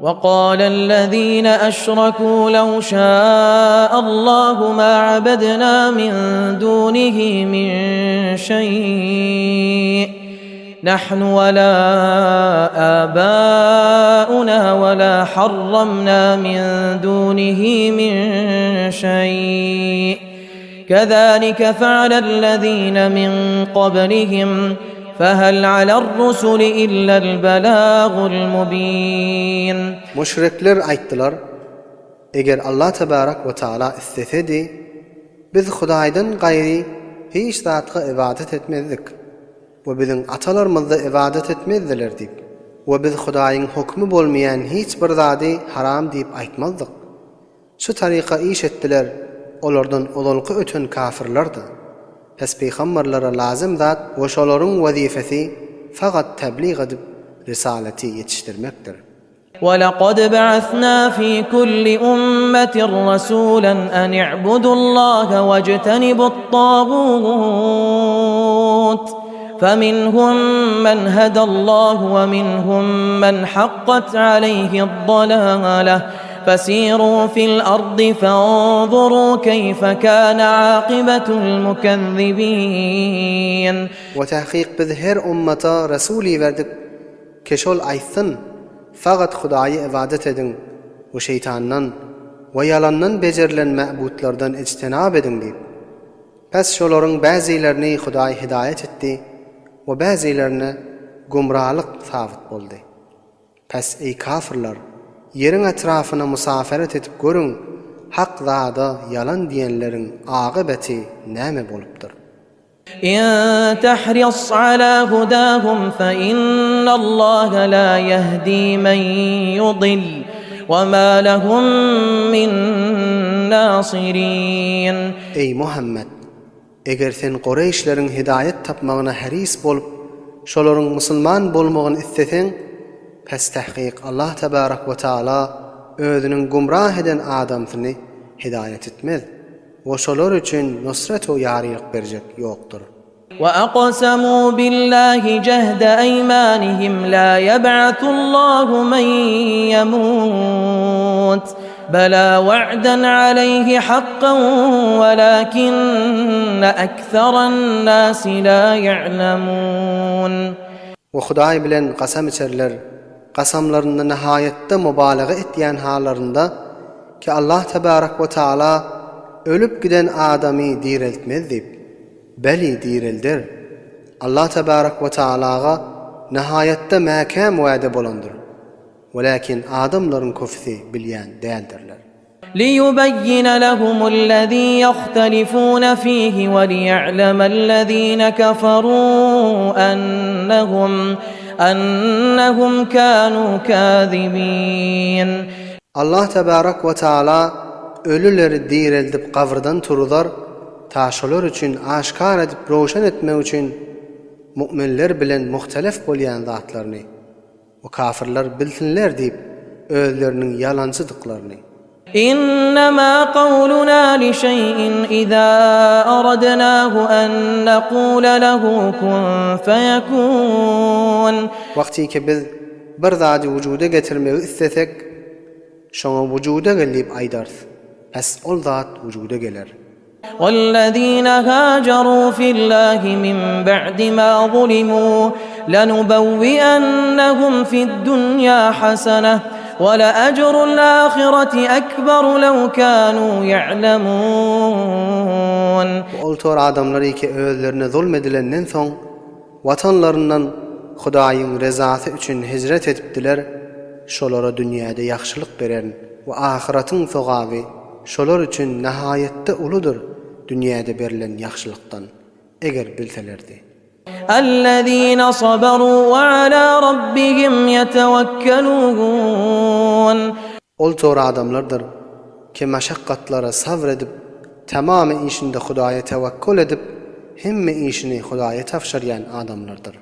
وقال الذين أشركوا لو شاء الله ما عبدنا من دونه من شيء نحن ولا آباؤنا ولا حرمنا من دونه من شيء كذلك فعل الذين من قبلهم فهل على الرسل إلا البلاغ المبين. Müşrikler aýtdylar, Eger Allah tebarek we taala islesedi, biz Hudaýdan gaýry hiç zatga ybadat etmezdik we biziň atalarymyz-da ybadat etmezdiler diýip we biz Hudaýyň hökmi bolmaýan hiç bir zady haram diýip aýtmazdyk. Şu taryka iş etdiler olardan ozalky öten kafyrlar-da. Pes pygamberlere lazym zat we şolaryň wezipesi fagat täblig edip risaleti ýetişdirmekdir. وَلَقَدْ بَعَثْنَا فِي كُلِّ أُمَّةٍ رَسُولًا أَنِ اعْبُدُوا اللَّهَ وَاجْتَنِبُوا الطَّاغُوتَ فَمِنْهُم مَّنْ هَدَى اللَّهُ وَمِنْهُم مَّنْ حَقَّتْ عَلَيْهِ الضَّلَالَةُ فَسِيرُوا فِي الْأَرْضِ فَانظُرُوا كَيْفَ كَانَ عَاقِبَةُ الْمُكَذِّبِينَ. We takyk biz her ummata resul iberdik ki şol aýtsyn, Fagat Hudaýa ybadat ediň we şeýtandan we ýalandan bejerilen mäbutlardan ijtenap ediň diýip. Pes şolaryň bäzilerini Hudaý hidaýat etdi we bäzilerine gumralyk sabyt boldy. Pes eý kafyrlar, ýeriň etrafyna musaferet edip görüň, hak zada ýalan diýenleriň agybeti näme bolupdyr? In tahris ala hudahum fe innallaha la yehdi men yudil we ma lehum min nasirin. Eý Muhammet! Eger sen koreýşleriň hidaýat tapmagyna häris bolup, şolaryň musulman bolmagyny isleseň, pes tahkyk Allah tebarek we taala özüniň gumrah eden adamsyny hidaýat etmez we şolar üçin nusret we ýarylyk berjek ýokdur. وأقسموا بالله جهد أيمانهم لا يبعث الله من يموت بلى وعدا عليه حقا ولكن أكثر الناس لا يعلمون. We Hudaý bilen kasam içerler, kasamlarynda nihaýatda mubalaga etýän halarynda ki Allah tebarek we taala ölüp giden adamy direltmez diýip. Beli direlder. Allah tebarek we taalaga nihaýatda mäkäm wade bolandyr. Welakin adamlaryň köpüsi bilýän däldirler. Liyubeýýine lehumullezî ýahtelifûne fîhî we liýa'lemellezîne keferû ennehum ennehum kânû kâzibîn. Allah tebarek we taala ölüleri direldip gabrdan turuzar, ta şolar üçin aşkar edip röwşen etmek üçin mu'minler bilen muhtelef bolýan zatlaryny. We kafyrlar bilsinler diýip, özleriniň ýalançydyklaryny. Innema kawluna li şeýin iza aradnahu en nekule lehu kun feyekun. Wagtyky biz bir zady wujuda getirmegi islesek, şoňa wujuda gel diýip aýdarys. Pes ol zat wujuda geler. Wellezine hajerû fillâhi min ba'di mâ zulimû lenubewwiennehum fi'd-dunýâ haseneh we leecrul âhireti ekberu lew kânû ya'lemûn. Ol tor adamlar ki özlerine zulm edilenden soň watanlaryndan Hudaýyň rezasy üçin hijret edipdiler, şolara dünýäde ýagşylyk bererin we ahyratyň sogaby şolar üçin nahaýatda uludyr dünýäde berlen ýagşylykdan, eger bilselerdi. Ellezine saberu we ala rabbihim ýetewekkelun. Ol tor adamlardyr ki maşakgatlara sabr edip, tamamy işinde Hudaýa tewekkul edip, hemme işini Hudaýa tabşyrýan adamlardyr.